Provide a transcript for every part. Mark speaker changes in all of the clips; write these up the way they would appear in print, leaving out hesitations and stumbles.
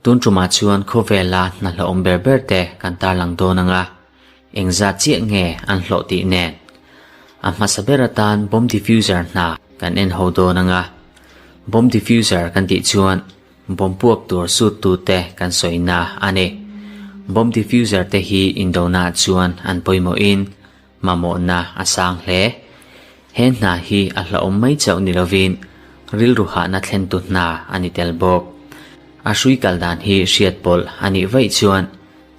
Speaker 1: Tun tumah chuan khawvela hna hlauhawm ber ber te kan tarlang dawn ang a, engzat chiah nge an hlawh tih nen. A hmasa ber atan bomb diffuser hna kan en ho dawn ang a, bomb diffuser kan tih chuan bomb puak tur sut tu te kan sawina a ni. Bomb diffuser te hi indona chuan an pawimawhin mamawhna a sang hle. He hna hi a hlauhawm mai chauh ni lovin rilru hahna thlentu hna a ni tel bawk. A hrui kal dan hi hriat pawlh a nih vaih chuan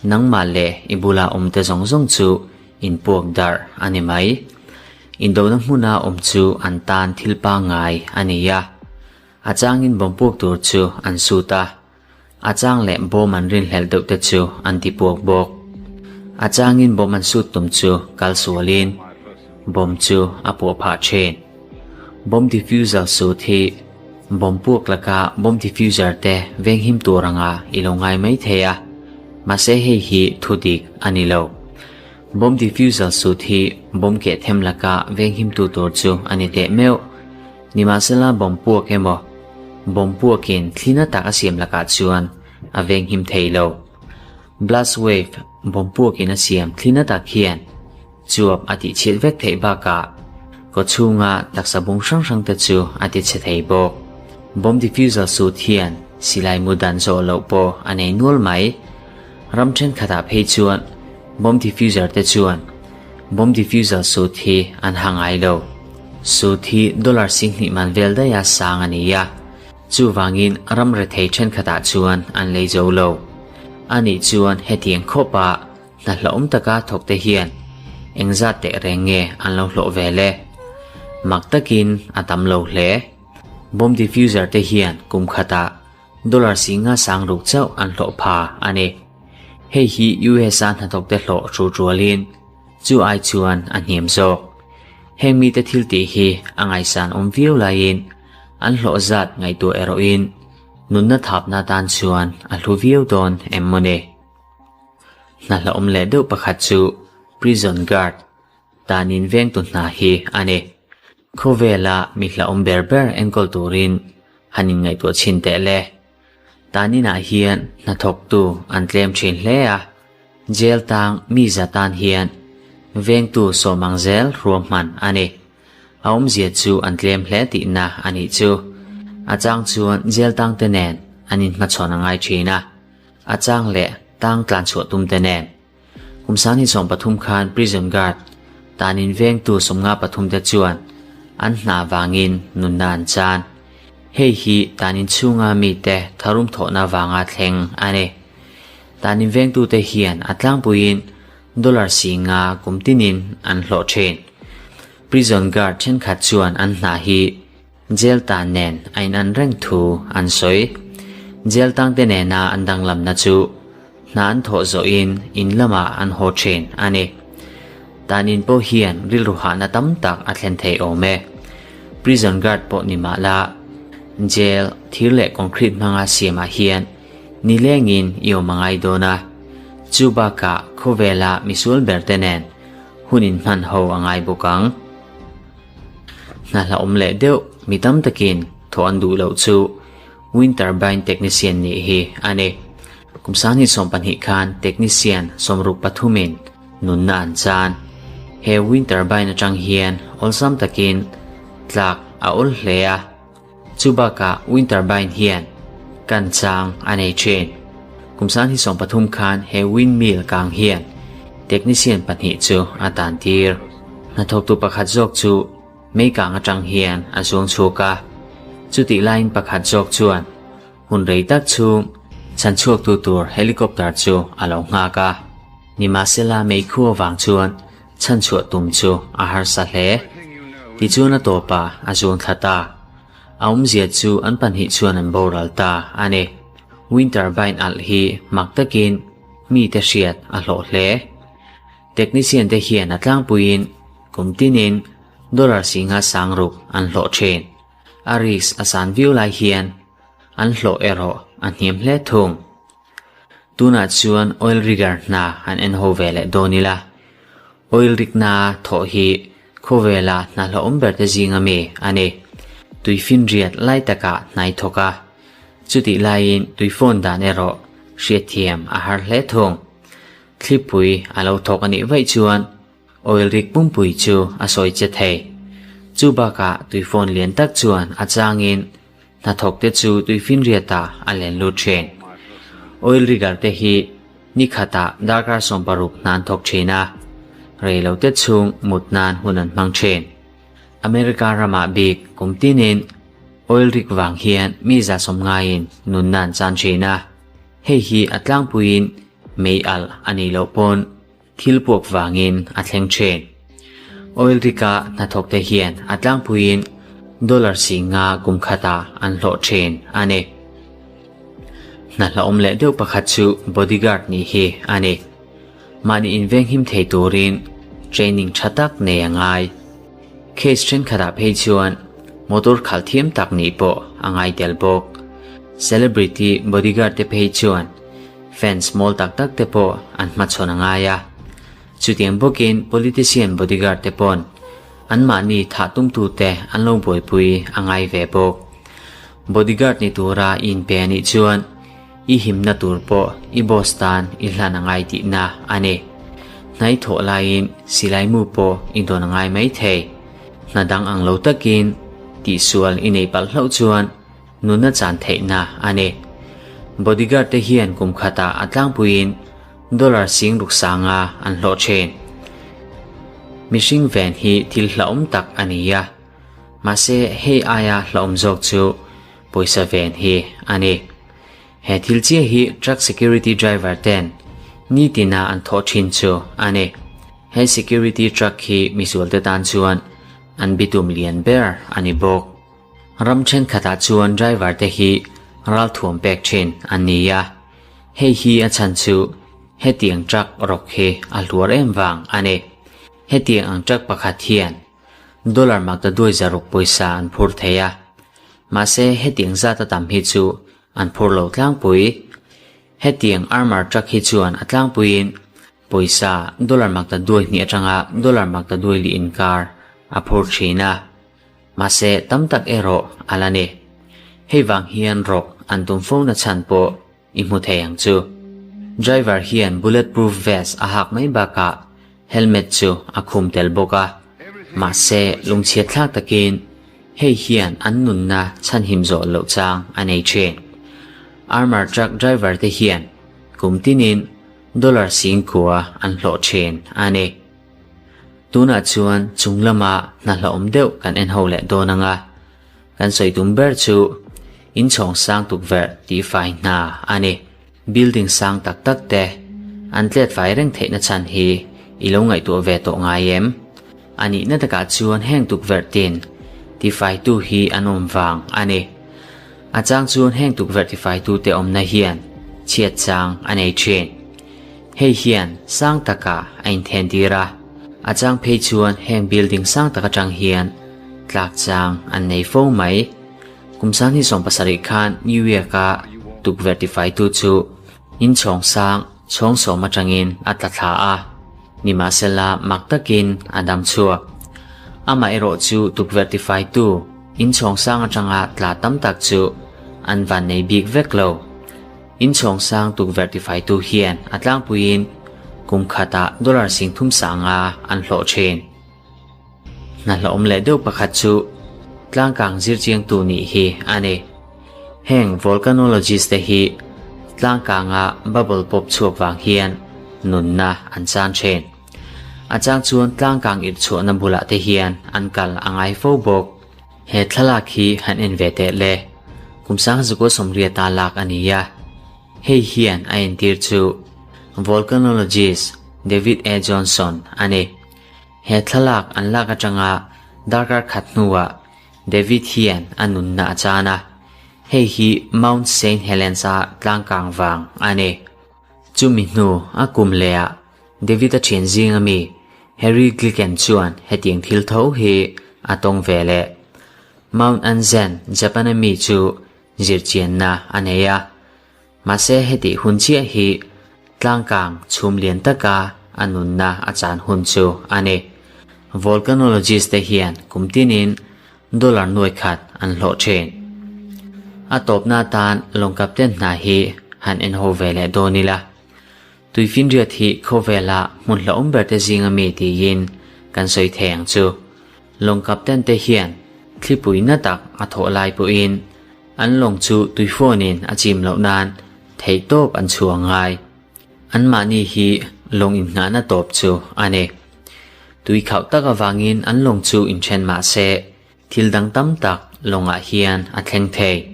Speaker 1: nangmah leh i bula awmte zawng zawng chu inpuak darh a ni mai. Indona hmuna awm chu an tan thil pangngai a ni a. A changin bawmpuak tur chu an sut a. A chang leh bawm an rinhlelh deuh te chu an ti puak bawk. A changin bawm an sut tum chu kal sualin bawm chu a puah phah thin. Bomb diffuser sut hi bomb puak laka bomb diffuser te venghim tur anga i lo ngai mai thei a, mahse hei hi thu dik a ni lo. Bomb diffuser sut hi bomb keh them laka venghim tu tur chu a ni teh meuh. Nimahsela bomb puak emaw, bomb puakin thlina tak a siam lakah chuan a venghim thei lo. Blast wave bomb puakin a siam thlina tak hian chuap a tihchhiat vek theih bakah kaw chhunga taksa bung hrang hrang te chu a tichhe thei bawk. Bomb diffuser suit hian silai mu dan zawh loh pawh a nei nual mai. Ram thenkhatah phei chuan bomb diffuser te chuan Bomb diffuser suit hi an ha ngai lo. Suit hi dollar 20,000 man vel daiha sang a ni a, chuvangin ram rethei thenkhatah chuan an lei zo lo. Anih chuan hetiang khawpa hna hlauhawm taka thawk te hian engzat teh reng nge an lo hlawh ve le? Mak takin a tam lo hle. Bomb diffuser te hian kum khatah Dollar 50 sang ruk chauh an hlawh pha a ni. Hei hi US a hnathawkte hlawh ru rualin chu ai chuan a hniam zawk. Heng mite thil tih hi a ngaihsan awm viau laiin an hlawh zat ngaihtuah erawhin nunna thapna tan chuan a hlu viau dawn em maw ni? Hna hlauhawm leh deuh pakhat chu prison guard tanin vengtu hna hi a ni. Khawvela mi hlauhawm ber ber enkawl turin han inngaihtuah chhin teh le. Taninah hian hnathawktu an tlem thin hle a, jail tang mi za tan hian vengtu sawmang zel ruahman a ni. A awmzia chu an tlem hle tihna a nih chu. A chang chuan jail tangte nen an inhmachhawn a ngai thin a, a chang leh tang tlanchhuah tumte nen. Kum 2013 khan prison guard tanin vengtu 53 te chuan an hna vangin nunna an chan. Hei hi tanin chhunga mi te tharum thawhna vanga thleng a ni. Tanin vengtu te hian a tlangpuiin dollar 50 kum tinin an hlawh thin. Prison guard thenkhat chuan an hna hi jail tan nen a in an reng thu an sawi. Jail tang te nena an danglamna chu hna an thawh zawhin in lamah an haw thin a ni. Tanin pawh hian rilru hahna tam tak a thlen thei awm e. Prison guard pawh ni mah la, jail thir leh concrete hmanga siamah hian nilengin i awm a ngai dawn a. Chu bakah khawvela misual ber te nen hun in hman ho a ngai bawk ang. Hna hlauhawm leh deuh mi tam takin thaw an duh loh chu wind turbine technician nih hi a ni. Kum 2020 khan technician 63 in nunna an chan. He wind turbine atang hian awlsam takin tlak a awl hle a. Chu bakah wind turbine hian kan chang a nei thin. Kum 2023 khan he windmill kang hian technician pahnih chu a tan tir. Hnathawktu pakhat zawk chu mei kang atang hian a zuang chhuak a. Chutih laiin pakhat zawk chuan hun rei tak chhung chan chhuak tu tur helicopter chu a lo nghak a. Nimahsela mei khu avang chuan chan chhuah tum chu a harsa hle. Tichuan a tawpa a zuang thla ta. A awmzia chu an pahnih chuan an boral ta a ni. Wind turbine alh hi mak takin mi te hriat a hlawh hle. Technician te hian a tlangpuiin kum tinin dollar 50 sang ruk an hlawh thin. A risk a san viau lai hian an hlawh erawh a hniam hle thung. Tunah chuan oil rigger hna an en ho ve leh dawn ila. Oil rig na thawh hi khawvela hna hlawhawm ber te zinga mi a ni. Tuifinriat lai takah hnai thawk a, chutih laiin tuifawn dan erawh hriatthiam a har hle thung. Thlipui a lo thawk a nih vaih chuan oil rig pumpui chu a sawi che thei. Chu bakah tuifawn lian tak chuan a changin hnathawkte chu tuifinriatah a len lut thin. Oil rigger te hi ni khatah darkar 16 hnan thawk thin a, reilote chhung mut nan hun an hmang thin. America ramah bik kum tinin oil rig vang hian mi 190 ngaiin nunna an chan thin a, hei hi a tlangpuiin mei alh a nih loh pawn thil puak vangin a thleng thin. Oil rig-a hnathawkte hian a tlangpuiin dollar 50 kum khatah an hlawh thin a ni. Hna hlauhawm leh deuh pakhat chu bodyguard nih hi a ni. Mahni invenghim thei turin training tha tak nei a ngai. Case thenkhatah phei chuan motor khalh thiam tak nih pawh a ngai tel bawk. Celebrity bodyguard te phei chuan fans mawl tak tak te pawh an hmachhawn a ngai a. Chutiang bawkin politician bodyguard te pawn anmahni thah tumtute an lo buaipui a ngai ve bawk. Bodyguard ni tura i inpe a nih chuan i himna tur pawh i boss tan i hlan a ngai tihna a ni. Hnai thawh laiin silai mu pawh i dawn a ngai mai thei. Hna dang ang lo takin tihsual i nei palh hlauh chuan nunna chan theihna a ni. Bodyguard te hian kum khatah a tlangpuiin dollar 6,500 an hlawh thin. Mihring ven hi thil hlauhawm tak a ni a, mahse hei aia hlauhawm zawk chu pawisa ven hi a ni. He thil chiah hi truck security driver ten nitina an thawh thin chu a ni. He security truck hi misualte tan chuan an bitum lian ber a ni bawk. Ram thenkhatah chuan driver te hi ralthuam pek thin an ni a, hei hi a chhan chu hetiang truck rawk hi a hluar em vang a ni. Hetiang ang truck pakhat hian dollar 600 pawisa an phur thei a, mahse hetiang zat a tam hi chu an phur lo tlangpui. Hetiang armor truck hi chuan a tlangpuiin pawisa dollar 2.5 atanga dollar 2.4 inkar a phur thin a, mahse tam tak erawh a la ni. Hei vang hian rawk an tum fo na chhan pawh i hmu thei ang chu. Driver hian bulletproof vest a hak mai bakah helmet chu a khum tel bawk a, mahse lungchhiat thlak takin hei hian an nunna chhan him zawh loh chang a nei thin. Armor truck driver te hian kum tinin dollar 9,000 an hlawh thin a ni. Tunah chuan chung lama hna hlauhawm deuh kan en ho leh dawn anga, kan sawi tum ber chu inchhawng sang tukverh tih fai hna a ni. Building sang tak tak te an tlet fai reng theihna chhan hi i lo ngaihtuah ve tawh ngai em? A nihna takah chuan heng tukverh tin tifaitu hi an awm vang a ni. A chang chuan heng tukverh tifaitu te awmna hian chhiat chang a nei thin. Hei hian sang takah a inthen tir a, a chang phei chuan heng building sang tak atang hian tlak chang an nei fo mai. Kum 2017 khan New York-a tukverh tifaitu chu inchhawng sang chhawng sawm atangin a tla thla a, nimahsela mak takin a dam chhuak. Amah erawh chu tukverh tifaitu inchhawng sang atanga tla tam tak chu an van nei bik vek lo. Inchhawng sang tukverh tifaitu hian a tlangpuiin kum khatah dollar 350 an hlawh thin. Hna hlauhawm leh deuh pakhat chu tlangkang zirchiangtu nih hi a ni. Heng volcanologist te hi tlangkanga bubble pawp chhuak vang hian nunna an chan thin. A chang chuan tlangkang irhchhuahna bulah te hian an kal a ngai fo bawk. He thlalak hi han en ve teh le. Kum 1980 lak a ni a. Hei hian a entir chu volcanologist David A. Johnson a ni. He thlalak an lak atanga darkar khat hnuah David hian a nunna a chan a. Hei hi Mount Saint Helens a tlangkang vang a ni. Chumi hnu a kum lehah David a thian zing ami Harry Glicken chuan hetiang thil tho hi a tawng ve leh. Mount Unzen, Japan ami chu zirchianna a nei a. Mahse heti hun chiah hi tlangkang chhum lian taka a nunna a chan hun chu a ni. Volcanologist te hian kum tinin Dollar nuai khat an hlawh thin. A tawpna atan lawng captain hna hi han en ho ve leh dawn ila. Tuifinriat hi khawvela hmun hlauhawm ber te zinga mi tiin kan sawi thei ang chu. Lawng captain te hian thlipui na tak a thawh lai pawhin an lawng chu tuifawnin a chim loh nan theihtawp an chhuah ngai. Anmahni hi lawng inngahna tawp chu a ni. Tui khauh tak avangin an lawng chu inthen mah se, thil dang tam tak lawngah hian a thleng thei.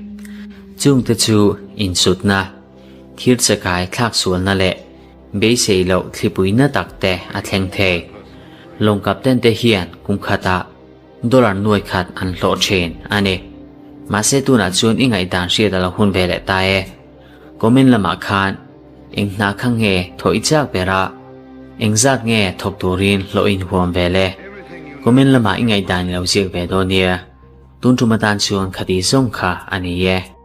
Speaker 1: Chungte chu insutna, thir chakai thlak sualna leh beisei loh thlipuina tak te a thleng thei. Lawng captain te hian kum khatah dollar nuai khat an hlawh thin a ni. Mahse tunah chuan i ngaihdan hriat a lo hun ve leh ta e. Comment lamah khan eng hna kha nge thawh i chak ber a, engzat nge thawk turin hlawh i inhuam ve le? Comment lamah i ngaihdan i lo ziak ve dawn nia. Tun tum atan chuan khati zawng kha a ni e.